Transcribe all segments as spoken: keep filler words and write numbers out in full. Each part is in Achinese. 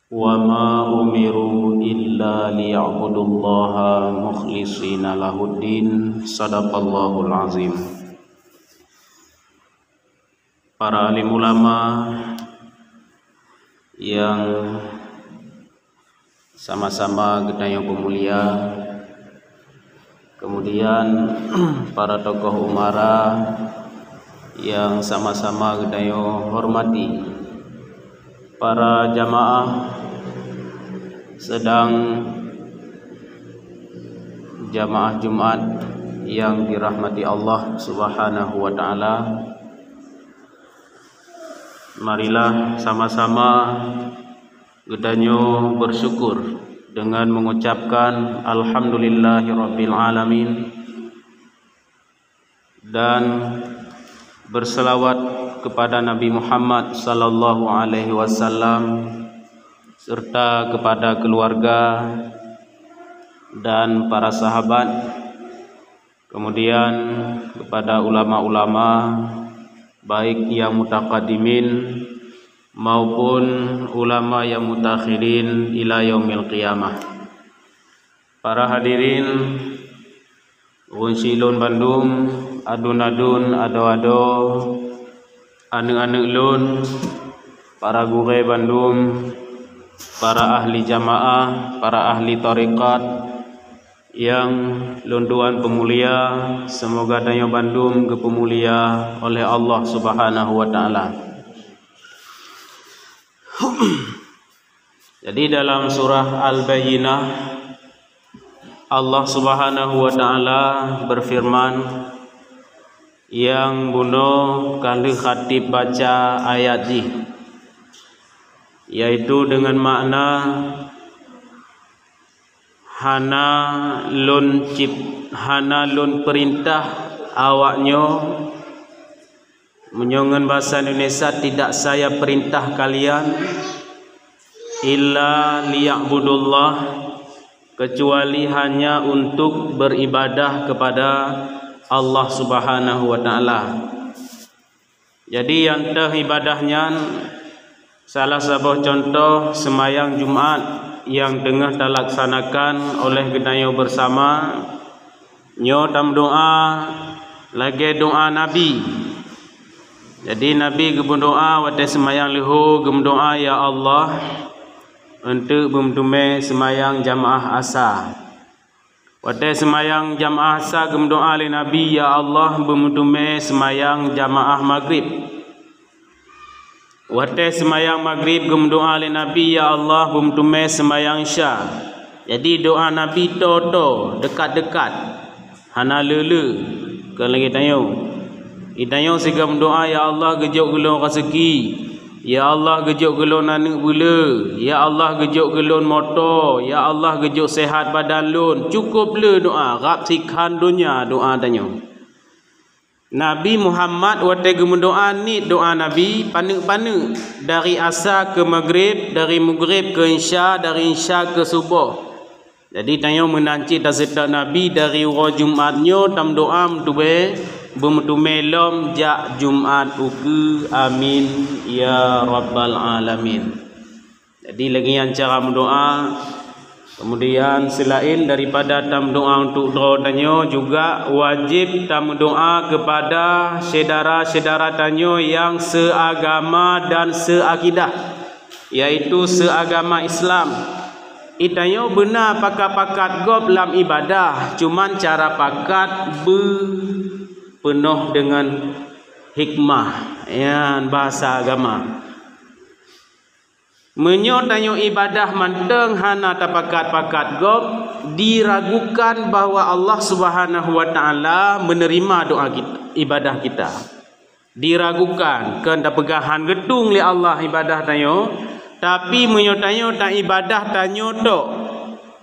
Wa ma umiru illa liya'budullaha mukhlishina lahuddin. Sadaqallahul azim. Para alim ulama yang sama-sama geutanyoe peumulia, kemudian para tokoh umara yang sama-sama geutanyoe hormati, para jamaah sidang jamaah Jumat yang dirahmati Allah Subhanahu wa Ta'ala. Marilah sama-sama geutanyoe bersyukur dengan mengucapkan alhamdulillahirabbil alamin dan berselawat kepada Nabi Muhammad sallallahu alaihi wasallam serta kepada keluarga dan para sahabat, kemudian kepada ulama-ulama, baik yang mutaqaddimin maupun ulama yang mutakhirin ila yaumil qiyamah. Para hadirin, ureueng syik lôn bandum, adun-adun, adoe-adoe, aneuk-aneuk lôn, para gurée bandum, para ahli jamaah, para ahli tarekat, yang lôn tuan peumulia, seumoga tanyoe bandum geupeumulia oleh Allah Subhanahu wa Ta'ala. Jadi, dalam surah Al-Bayyinah, Allah Subhanahu wa Ta'ala berfirman, nyang bunoe ka lheueh khatib baca ayat jih, yaitu dengan makna, hana lôn cip-, hana lôn peurintah awaknyoe, meunyoe ngon basa Indonesia, tidak saya perintah kalian, illa liya'budullah, kecuali hanya untuk beribadah kepada Allah Subhanahu wa Ta'ala. Jadi, nyang teuh ibadah nyan, salah saboh cuntoh seumayang Jumat nyang teungoh talaksanakan oleh geutanyoe beusama, nyoe tameudoá lagée doá Nabi. Jadi, Nabi geumeudoá watée seumayang leuhô, geumeudoá, "Ya Allah, eunteuk beumeuteumé seumayang jamaah asa." Watée seumayang jamaah asa geumeudoá lé Nabi, "Ya Allah, beumeuteumé seumayang jamaah Maghrib." Watée seumayang Maghrib geumeudoá lé Nabi, "Ya Allah, beumeuteumé seumayang Isya." Jadi, doá Nabi toe-toe, deukat-deukat, hana le-le, kon lagée tanyoe. Geutanyoe sigoe meudoá, "Ya Allah, geujok keu lôn raseuki. Ya Allah, geujok keu lôn aneuk beuleu. Ya Allah, geujok keu lôn moto. Ya Allah, geujok seuhat badan lôn." Cukôp le doá, rab sikhan donya doá tanyoe. Nabi Muhammad watée geumeudoá niet doá Nabi paneuk-paneuk, dari asa keu Maghrib, dari Maghrib keu Isya, dari Isya keu Suboh. Jadi, tanyoe meunan cit taseutôt Nabi dari uroe Jumat nyoe tameudoá meuteumé, beumeuteumé lom jak Jumat ukeue. Amin ya rabbal alamin. Jadi, lagée nyan cara meudoá. Kemudian, selain daripada tameudoá untuk droe tanyoe, juga wajéb tameudoá kepada syedara-syedara tanyoe nyang seuagama dan seuakidah, yaitu seuagama Islam. Geutanyoe beuna pakat-pakat gob lam ibadah, cuman cara pakat beu peunoh deungon hikmah, nyan bahasa agama. Meunyoe tanyoe ibadah mantong hana tapakat-pakat gob, diragukan bahwa Allah Subhanahu wa Ta'ala menerima doa kita, ibadah kita. Diragukan, kon tapeugah han geutueng lé Allah ibadah tanyoe, tapi meunyoe tanyoe taibadah tanyoe tok,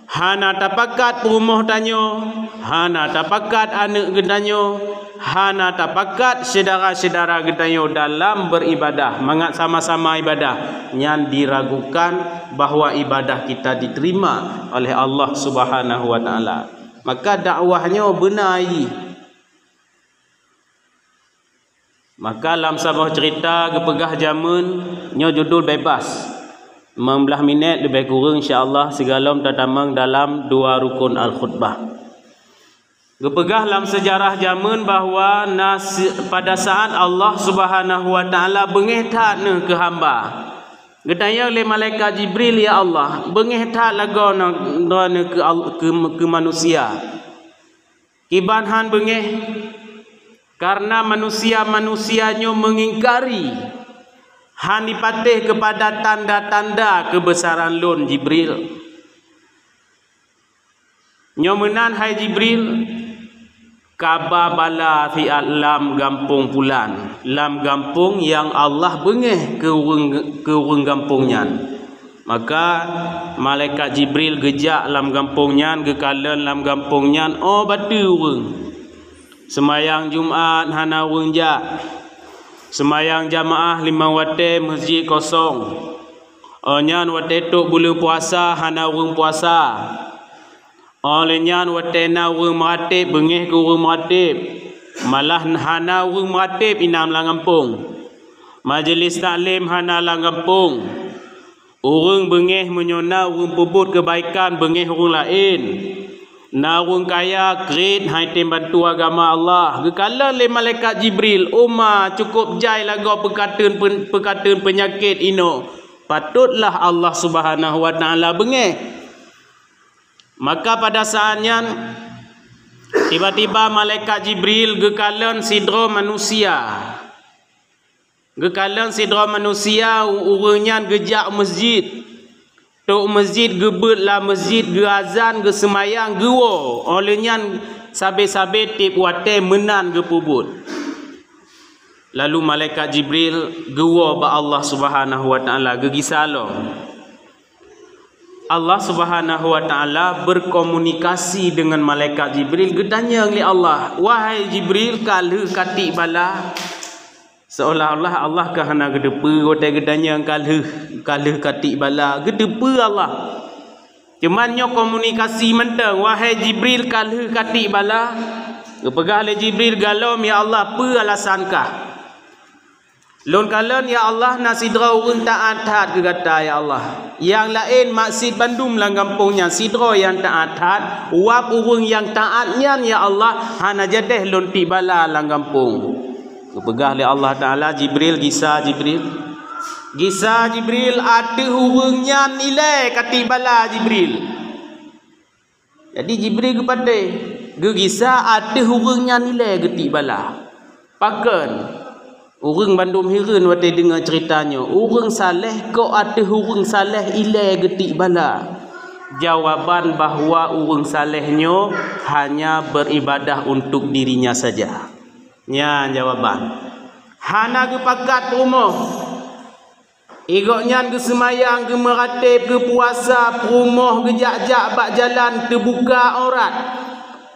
hana tapakat peurumoh tanyoe, hana tapakat aneuk geutanyoe, hana tapakat syedara-syedara geutanyoe dalam beuribadah, mangat sama-sama ibadah, nyan diragukan bahwa ibadah kita diterima oleh Allah Subhanahu wa Ta'ala. Maka dakwah nyoe beuna jih. Maka lam saboh ceurita geupeugah jameun nyoe judul bebas. Limong blaih minét leubeh kureueng, insya Allah, sigohlom tatamong dalam dua rukun al-khutbah. Geupeugah lam seujarah jameun bahwa na si-, pada saat Allah Subhanahu wa Ta'ala beungéh that neuh keu hamba. Geutanyong lé malaikat Jibril, "Ya Allah, beungéh that lagoe na-, droeneuh keu al-, keu, keu manusia? Kiban han beungéh?" Karena manusia-manusia nyoe meungingkari, han jipatéh keupada tanda-tanda keubeusaran Lôn, Jibril. Nyoe meunan, hai Jibril, kaba bala siat lam gampông pulan, lam gampông nyang Allah beungéh keu ureuëng, keu ureuëng gampông nyan. Maka malaikat Jibril geujak lam gampông nyan, geukalon lam gampông nyan, oh, bateue ureuëng. Seumayang Jumat hana ureuëng jak. Seumayang jamaah limong watée, meuseujid kosong. Oh nyan watée trok buleuen puasa, hana ureuëng puasa. Oh lheueh nyan watée na ureuëng meurateb, beungéh keu ureuëng meurateb. Malah hana ureuëng meurateb inan lam gampông. Majeulih taklim hana lam gampông. Ureuëng beungéh meunyoe na ureuëng peubuet keubaikan beungéh ureuëng laén. Na ureuëng kaya kriet han jitem bantu agama Allah. Geukalon lé malaikat Jibril, uma cukôp jai lagoe peukateun pen-, peukateun peunyakét inoe. Patutlah Allah Subhanahu wa Ta'ala beungéh. Maka pada saat nyan, tiba-tiba malaikat Jibril geukalon sidroe manusia. Geukalon sidroe manusia, u-, ureuëng nyan geujak u meuseujid. Trok u meuseujid, geubeuet lam meuseujid, geuazan, geuseumayang, geuwoe. Oh lheueh nyan sabe-sabe tieb watée meunan geupeubuet. Lalu malaikat Jibril geuwoe bak Allah Subhanahu wa Ta'ala, geugisa lom. Allah Subhanahu wa Ta'ala berkomunikasi dengan malaikat Jibril, geutanyong lé Allah, "Wahai Jibril, ka lheueh ka tieb bala?" Seolah-olah Allah ka hana geuteupeue watée geutanyong ka lheueh, ka lheueh ka tieb bala. Geuteupeue Allah. Cuman nyoe komunikasi mantong, "Wahai Jibril, ka lheueh ka tieb bala?" Geupeugah lé Jibril, "Gohlom, ya Allah, peue alasan kah?" "Lôn kalon, ya Allah, na sidroe ureuëng taát that keu gata, ya Allah. Nyang laén maksiet bandum lam gampông nyan, sidroe nyang taát that, wab ureuëng nyang taát nyan, ya Allah, hana jadeh lôn tieb bala lam gampông." Geupeugah lé Allah Ta'ala, "Jibril, gisa Jibril. Gisa Jibril, ateueh ureuëng nyan ilée ka tieb bala Jibril." Jadi Jibril geupatéh, geugisa ateueh ureuëng nyan ilée geutiek bala. Pakon? Ureuëng bandum hireuen watée deungoe ceurita nyoe, ureuëng saléh kok ateueh ureuëng saléh ilée geutiek bala? Jawaban bahwa ureuëng saléh nyoe hanya beribadah untuk dirinya saja. Nyan jawaban. Hana geupakat peurumoh. Gobnyan geuseumayang, geumeuratéb, geupuasa, peurumoh geujak-jak bak jalan teubuka aurat.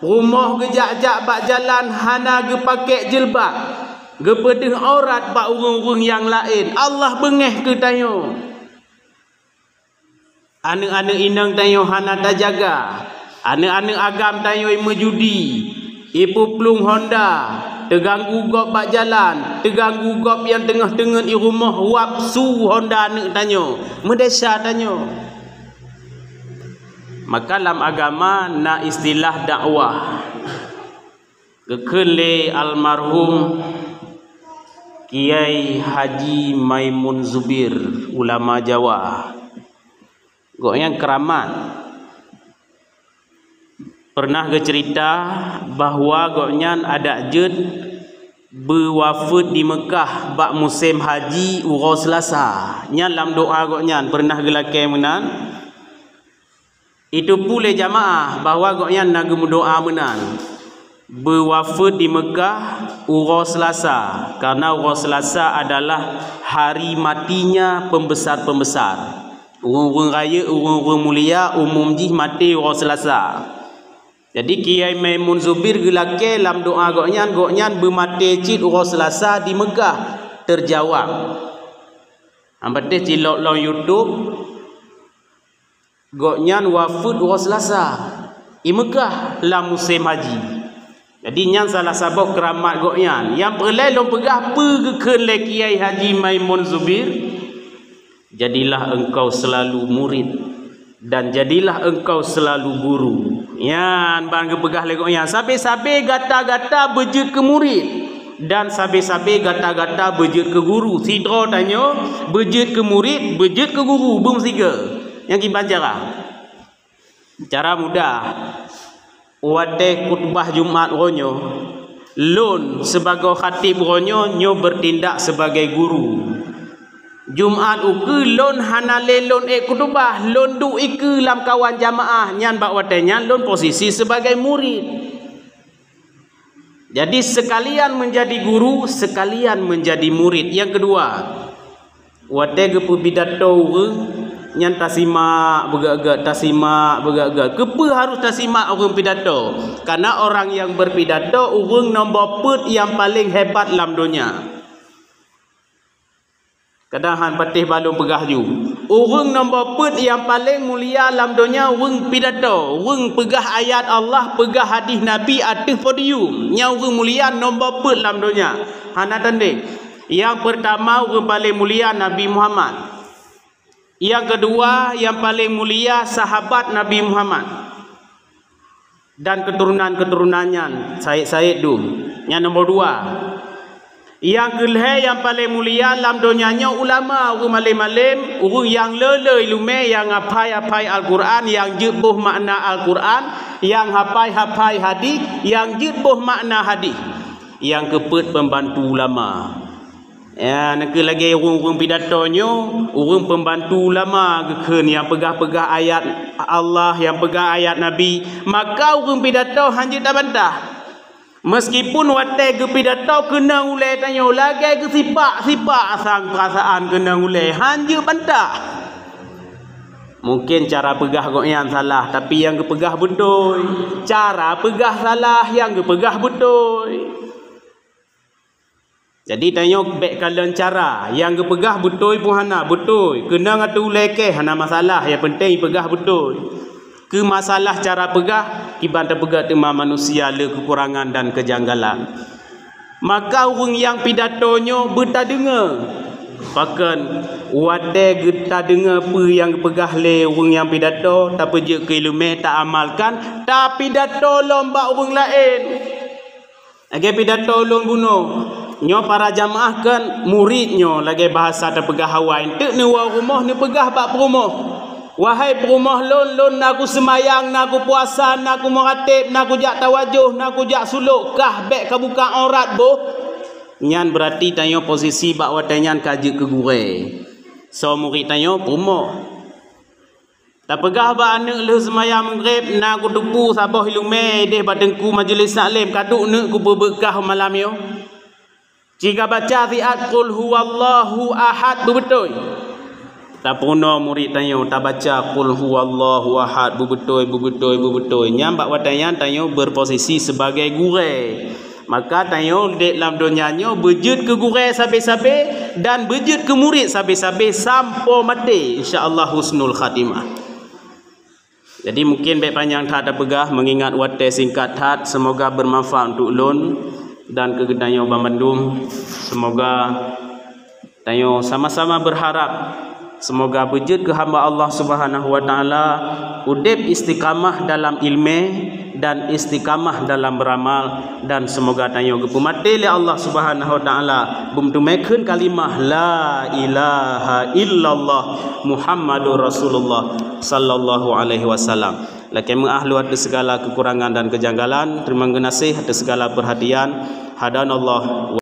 Peurumoh geujak-jak bak jalan hana geupakék jilbab, geupeudeuh aurat bak ureuëng-ureuëng nyang laén. Allah beungéh keu tanyoe. Aneuëk-aneuëk inong tanyoe hana tajaga. Aneuëk-aneuëk agam tanyoe meujudi, ipeuplueng honda, teuganggu gob bak jalan, teuganggu gob nyang teungoh teungeut i rumoh, wab su honda aneuëk tanyoe, meudesya tanyoe. Maka lam agama na istilah dakwah. Geukheun lé almarhum Kiai Haji Maimun Zubir, ulama Jawa. Gobnyan keuramat. Peureunah geuceurita bahwa gobnyan adak jeuet beuwafeuet di Meukah bak musém haji uroe Seulasa. Nyan lam doá gobnyan peureunah geulakée meunan. Iteupeue lé jamaah bahwa gobnyan na geumeudoá meunan, beuwafeuet di Meukah uroe Seulasa, karena uroe Seulasa adalah hari matinya pembesar-pembesar. Ureuëng-ureuëng rayeuk, ureuëng-ureuëng mulia, umum jih maté uroe Seulasa. Jadi, Kiai Maimun Zubir geulakée lam doá gobnyan, gobnyan beumaté cit uroe Seulasa di Meukah. Teujawab. Ambatéh cilok lom YouTube, gobnyan wafeuet uroe Seulasa i Meukah lam musém haji. Jadi, nyan salah saboh keuramat gobnyan. Nyang peureulée lôn peugah peue geukheun lé Kiai Haji Maimun Zubir. Jadilah engkau selalu murid, dan jadilah engkau selalu guru. Nyan ban geupeugah lé gobnyan, sabe-sabe gata-gata beujeuet keu murid, dan sabe-sabe gata-gata beujeuet keu guru. Sidroe tanyoe beujeuet keu murid, beujeuet keu guru, beumeusiga. Nyang kiban cara. Cara mudah, watée khutbah Jumat uroe nyoe, lôn sibagoe khatib uroe nyoe, nyoe beutindak sibagai guru. Jumat ukeue lôn hana lé lôn ék khutbah, lôn duek ikeue lam kawan jamaah, nyan bak watée nyan lôn posisi sibagai murid. Jadi, sekalian menjadi guru, sekalian menjadi murid. Nyang keudua, watée geupeupidato ureuëng, nyan tasimak beugét-gét, tasimak beugét-gét. Keupeue harôh tasimak ureuëng pidato? Karena orang yang berpidato ureuëng nombor peuet nyang paleng hebat lam donya. Kadang han patéh balom peugah ju. Ureuëng nombor peuet nyang paleng mulia lam donya ureuëng pidato, ureuëng peugah ayat Allah, peugah hadih Nabi ateueh podium. Nyan ureuëng mulia nombor peuet lam donya. Hana tandeng. Nyang peurtama ureuëng paleng mulia Nabi Muhammad. Nyang keudua nyang paleng mulia sahabat Nabi Muhammad. Dan keuturonan-keuturonan nyan, sayet-sayet dum. Nyan nombor dua. Nyang keulhée nyang paleng mulia lam donya nyoe ulama, ureuëng malem-malem, ureuëng nyang le-le iéleumé, nyang hafai-hafai Al-Qur'an, nyang jeuet boh makna Al-Qur'an, nyang hafai-hafai hadih, nyang jeuet boh makna hadih. Nyang keupeuet pembantu ulama. Ya, nakeuh lagée ureuëng-ureuëng pidato nyoe, ureuëng pembantu ulama geukheun nyang peugah-peugah ayat Allah, nyang peugah ayat Nabi, maka ureuëng pidato han jeuet tabantah. Meskipun watée geupidato keunong ulée tanyoe lagée geusipak-sipak sang peurasaan keunong ulée, han jeuet bantah. Mungkin cara peugah gobnyan salah, tapi nyang geupeugah beutôi. Cara peugah salah, nyang geupeugah beutôi. Jadi tanyoe bék kalon cara, nyang geupeugah beutôi pun hana, beutôi. Keunong ateueh ulée keh hana masalah, nyang penting peugah beutôi. Keu masalah cara peugah, kiban tapeugah teuma manusia le keukurangan dan keujanggalan. Maka ureuëng nyang pidato nyoe beutadeungoe. Pakon watée geutadeungoe peue nyang geupeugah lé ureuëng nyang pidato, tapeujeuet keu iéleumé, taamalkan, tapidato lom bak ureuëng laén. Lagée pidato ulôn bunoe, nyoe para jamaah kon murit nyoe lagée bahasa tapeugah awai, eunteuk neuwoe rumoh neupeugah bak peurumoh, "Wahai peurumoh lôn, lôn na kuseumayang, na kupuasa, na kumurateb, na kujak tawajoh, na kujak sulok, kah bék kabuka aurat boh." Nyan beurati tanyoe posisi bak watée nyan ka jeuet keu gurée. Soe murit tanyoe? Peurumoh. Tapeugah bak aneuëk lheueh seumayang Maghrib, "Na kuteupeue saboh iéleumé ideh bak teungku majelis taklim, ka duek neuk kupeubeuet kah malam nyoe." Cit ka baca siat Qul huwallahu ahad beubeutôi. Tapeurunoe murit tanyoe tabaca Qul huwallahu ahad beubeutôi, beubeutôi, beubeutôi. Nyan bak watée nyan tanyoe berposisi sebagai gurée. Maka tanyoe udeb lam donya nyoe beujeuet keu gurée sabe-sabe dan beujeuet keu murit sabe-sabe sampoe maté, insya Allah husnul khatimah. Jadi mungkin bék panyang that tapeugah, mengingat watée singkat that, semoga bermanfaat untuk ulôn dan keu geutanyoe banmandum. Semoga tanyoe sama-sama berharap, semoga beujeuet keu hamba Allah Subhanahu wa Taala udeb istiqamah dalam ilmé dan istiqamah dalam beramal, dan semoga tanyoe geupeumaté lé Allah Subhanahu wa Taala beumeuteumé kheun kalimah la ilaha illallah Muhammadur Rasulullah sallallahu alaihi wasallam. Lakée meuah lôn ateueh segala kekurangan dan kejanggalan. Terima geunaséh ateueh segala perhatian. Hadanallah